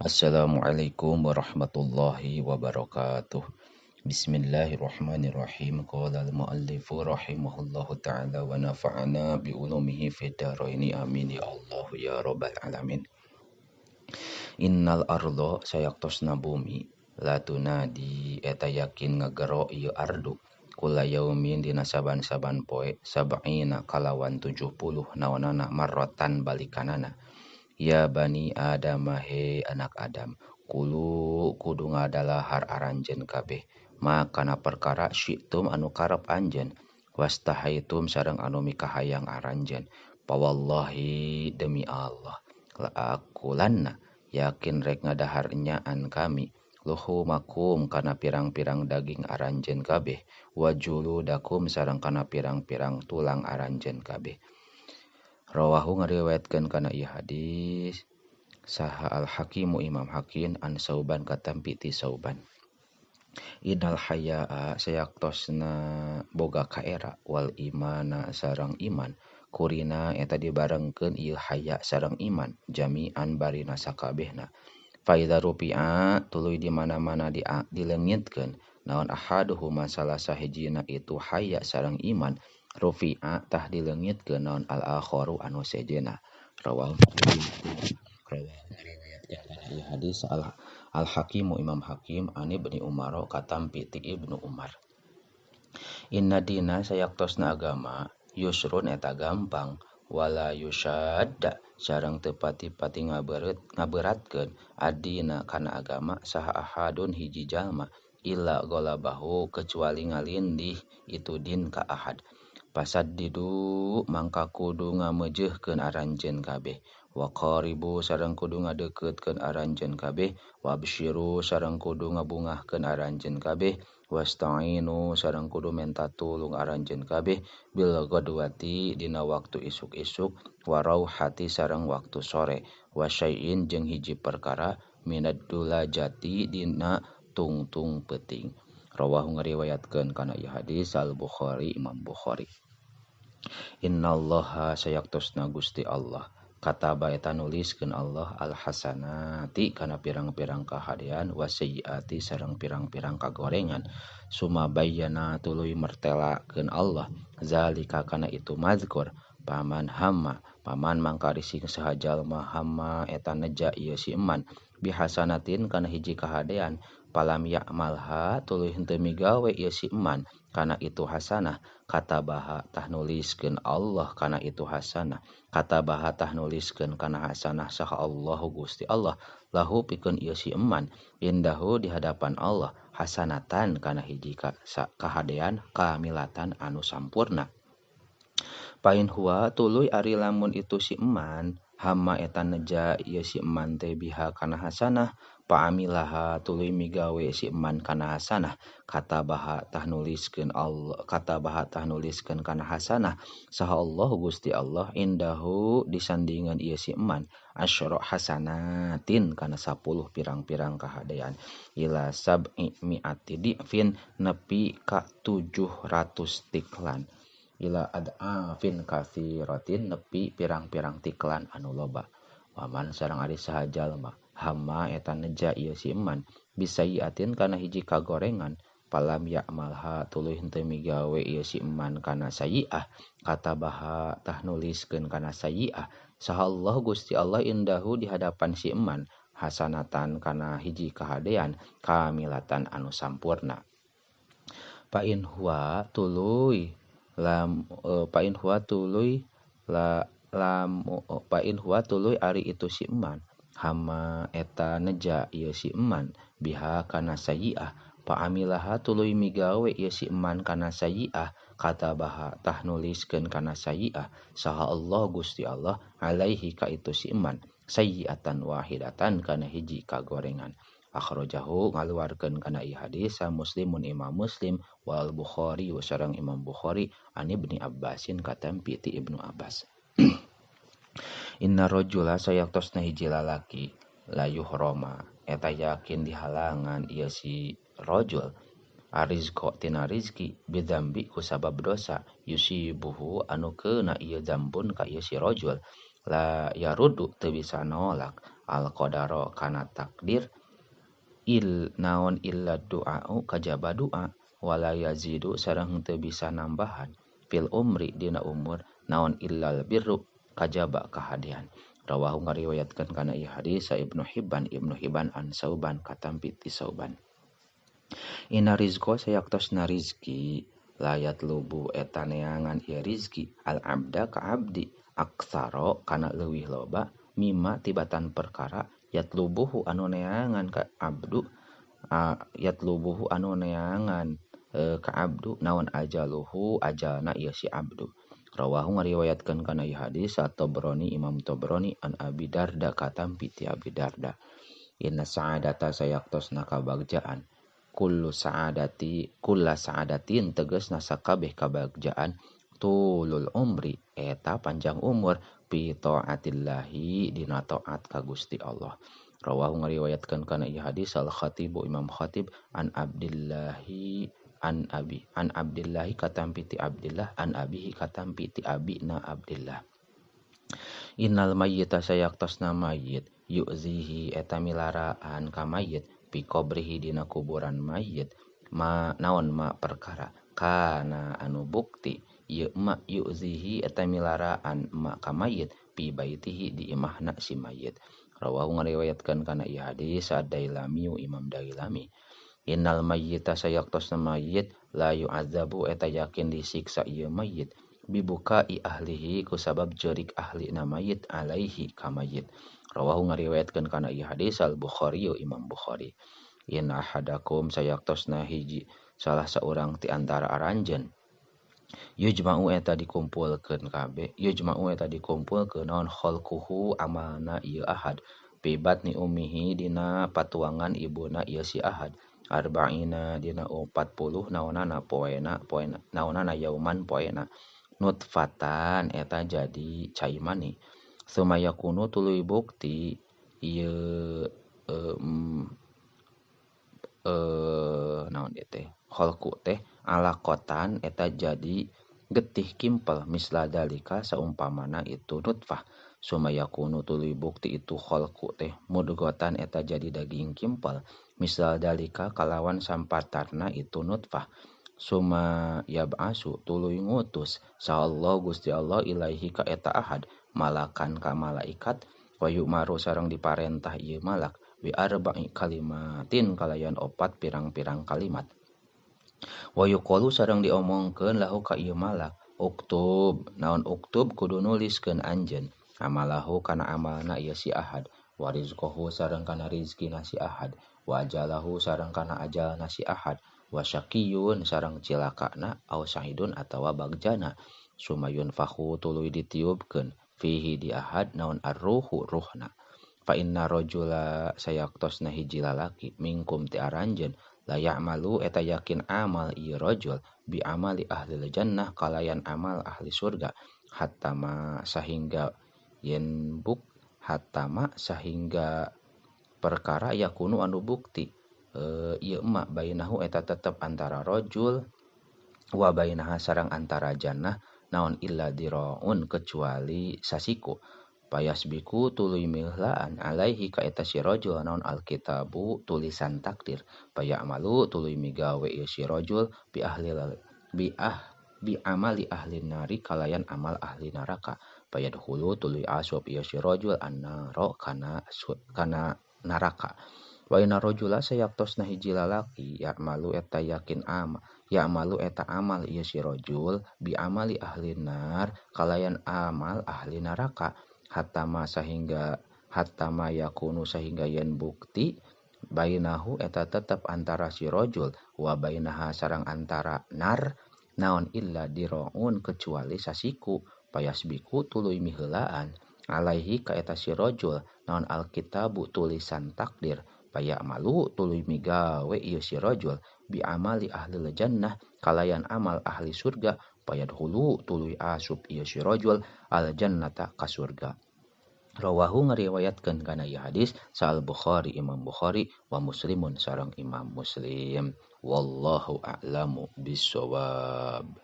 Assalamualaikum warahmatullahi wabarakatuh. Bismillahirrahmanirrahim. Qala al-muallifu rahimahullahu ta'ala wa nafa'ana bi ulumihi fid dharaini amin ya Allah ya rabbal alamin. Innal ardo sayaktosna bumi la tunadi eta yakin ngagero ieu ardu kula yaumin dina saban-saban poe sab'ina kalawan 70 naonana marrotan balikanana. Ya bani Adam he anak Adam kulu kudu ngadalahar aranjeun kabeh makana perkara syi'tum anu karep anjeun wastahaitum sareng anu mikahayang aranjeun pawallahi demi Allah la akulanna yakin rek ngadahar nyaan kami luhumakum kana pirang-pirang daging aranjeun kabeh wajuludakum sareng kana pirang-pirang tulang aranjeun kabeh. Rawahu ngariwayatkeun kana ieu hadis saha al-Hakimu Imam Hakim an Sauban katampi ti Sauban. Innal hayaa sayaktosna boga kaera wal imana sareng iman kurina eta dibarengkeun ieu haya sareng iman jami'an barina sakabehna. Fa idza rufi'a tuluy di mana-mana dileungitkeun naon ahaduhuma salah sahijina itu haya sareng iman rufi'a tah dileungitkeun naon al-akharu anu sejenna. Rawahu ngariwayatkeun kana ieu hadis al-Hakimu Imam Hakim an Ibni Umar katampi ti Ibnu Umar. Inna dina sayaktosna agama yusrun eta gampang wala yusyadda sareng teu pati-pati ngaberatkeun adina kana agama saha ahadun hiji jalma illa golabahu kecuali ngalindih itu din ka ahad. Pasaddidu mangka kudu ngameujeuhkeun aranjeun kabeh wa qaribu sareng kudu ngadeukeutkeun aranjeun kabeh wabsyiru sareng kudu ngabungahkeun aranjeun kabeh wasta'inu sareng kudu menta tulung aranjeun kabeh bil ghadwati dina waktu isuk-isuk wa rauhati sareng waktu sore wa syai'in jeung hiji perkara minad dulajati dina tungtung peuting. Rawahu ngariwayatkeun kana ieu hadis Al-Bukhari Imam Bukhari. Innallaha sayaktosna Gusti Allah kataba eta nuliskeun Allah al-hasanati kana pirang-pirang kahadean wa sayyiati sareng pirang-pirang kagorengan suma bayyana tuluy mertelakeun Allah zalika kana itu mazkur paman hamma paman mangka rising saha jalma hamma eta neja ieu si eman bihasanatin kana hiji kahadean palam ya'malha tuluy henteu migawe ieu si eman kana itu hasanah katabaha tah nuliskeun Allah kana itu hasanah katabaha tah nuliskeun kana hasanah saha Allahu Gusti Allah lahu pikeun ieu si eman indahu di hadapan Allah hasanatan kana hiji kahadean kamilatan anu sampurna. Pain huwa tuluy ari lamun itu si eman hama eta neja ieu si eman teh biha kana hasanah paamilaha tuluy migawe si eman kana hasanah katabaha tah nuliskeun Allah katabaha tah nuliskeun kana hasanah saha Allah Gusti Allah indahu disandingan ieu si eman asyra hasanatin kana 10 pirang-pirang kahadean ila sab'i mi'ati difin nepi ka 700 tiklan ila ad'afin katsiratin nepi pirang-pirang tiklan anu loba. Waman sareng ari saha jalma hama eta neja ieu si eman bisayiatin kana hiji kagorengan palam ya'malha tuluy henteu migawe ieu si eman kana sayiah katabaha tah nuliskeun kana sayiah saha Allah Gusti Allah indahu di hadapan si eman hasanatan kana hiji kahadean kamilatan anu sampurna. Pain huwa tuluy lam pain huwa tuluy la lam pain huwa tuluy ari itu si eman hama eta neja ieu si eman biha kana sayiah paamilaha tuluy migawe ieu si eman kana sayiah katabaha tah nuliskeun kana sayiah saha Allah Gusti Allah alaihi ka itu si eman sayyiatan wahidatan kana hiji kagorengan. Akhrajahu ngaluarkeun kana ieu hadis Muslimun Imam Muslim wal Bukhari sareng Imam Bukhari an Ibni Abbasin katampi ti Ibnu Abbas. Inna rajula sayaktosna hiji lalaki la yuhrama eta yakin dihalangan ieu si rajul arizqo tina rizki bidzambi ku sabab dosa yusibuhu anu keuna ieu zambun ka ieu si rajul la yarudu teu bisa nolak Al qadara kana takdir il naon illa du'a'u kajaba du'a wala yazidu sareng teu bisa nambahan fil umri dina umur naon illal birru kajaba kahadean. Rawahu ngariwayatkeun kana ieu hadis sa Ibnu Hibban Ibnu Hibban an Sauban katampi ti Sauban. Inna rizqa sayaktosna rizki layat lubu eta neangan ieu rizki al abda ka abdi aksaro kana leuwih loba mimma tibatan perkara yatlubuhu anu neangan ka abdu yatlubuhu anu neangan ka abdu naon ajaluhu ajalna ieu si abdu. Rawahu ngariwayatkeun kana ieu hadis At-Tabrani Imam Tabrani an Abi Darda katampi ti Abi Darda. Inna sa'adata sayaktosna kabagjaan kullu sa'adati kulla sa'adatin tegasna sakabeh kabagjaan tulul umri eta panjang umur fi taatillahi dina taat ka Gusti Allah. Rawahu ngariwayatkeun kana ieu hadis Al-Khatib Imam Khatib an Abdillahi an abi an Abdillahi katampi ti Abdillah an abihi katampi ti abina Abdillah. Innal mayyita sayaktosna mayyit yu'zihi eta milaraan ka mayyit fi qabrihi dina kuburan mayyit ma naon ma perkara kana anu bukti ieu ma yu'zihi eta milaraan ma ka mayyit fi baitihi di imahna si mayyit. Rawahu ngariwayatkeun kana ieu hadis Ad-Dailami Imam Dailami. Innal mayyita sayaktosna mayyit la yu'adzabu eta yakin disiksa ieu mayyit bibukai ahlihi kusabab jerik ahlina mayyit alaihi ka mayyit. Rawahu ngariwayatkeun kana ieu hadis Al-Bukhari Imam Bukhari. In ahadakum sayaktosna hiji salah saurang ti antara aranjeun yujma'u eta dikumpulkeun kabeh yujma'u eta dikumpulkeun naon khalquhu amalna ieu ahad fi batni ummihi dina patuangan ibuna ieu si ahad arba'ina dina 40 naonana poena poena naonana yauman poena nutfatan eta jadi cai mani sumayakunu tuluy bukti ieu naon ieu teh khalqu teh alaqatan eta jadi getih kimpel misla dalika saumpamana itu nutfah sumayakunu tuluy bukti itu khalqu teh mudghatan eta jadi daging kimpel misal dalika kalawan sampatarna itu nutfah suma yab'asu tuluy ngutus sahallahu Gusti Allah ilaihi ka eta ahad malakan ka malaikat wa yu'maru sareng diparentah ieu malak bi arba'i kalimatin kalayan opat pirang-pirang kalimat wa yuqalu sareng diomongkeun lahu ka ieu malak uktub naon uktub kudu nuliskeun anjeun amalahu kana amalna ieu si ahad wa rizqahu sareng kana rizkina si ahad wa ajalahu sareng kana ajalna si ahad wa syaqiyun sareng cilakana au sa'idun atawa bagjana sumayun fahu tuluy ditiupkeun fihi di ahad naon arruhu ruhna fa inna rajula sayaktosna hiji lalaki minkum ti aranjeun la ya'malu eta yakin amal ieu rajul bi amali ahli jannah kalayan amal ahli surga hatta ma sahingga yen buk hatta ma sahingga perkara yakunu anu bukti ieu ma bainahu eta tetep antara rajul wa bainaha sareng antara jannah naon illa diraun kecuali sasiku payasbiku tuluy mihlaan alaihi ka eta si rajul naon alkitabu tulisan takdir payamalu tuluy migawe ieu si rajul bi ahli bi ah bi amali ahli nari kalayan amal ahli neraka payadkhulu tuluy asup ieu si rajul annaro kana kana neraka wa inna rajula sayaktosna hiji lalaki ya'malu eta yakin amal ya'malu eta amal ieu si rajul bi amali ahli nar kalayan amal ahli neraka hatta ma sahingga hatta ma yakunu sahingga yen bukti bainahu eta tetep antara si rajul wa bainaha sareng antara nar naon illa diraun kecuali sasiku payasbiku tuluy miheulaan alaihi ka eta si rajul naon alkitabu tulisan takdir payamalu tuluy migawe ieu si rajul bi amali ahli jannah kalayan amal ahli surga payadkhulu tuluy asup ieu si rajul al jannata ka surga. Rawahu ngariwayatkeun kana ieu hadis Sal Bukhari Imam Bukhari wa Muslimun sareng Imam Muslim. Wallahu a'lamu bissawab.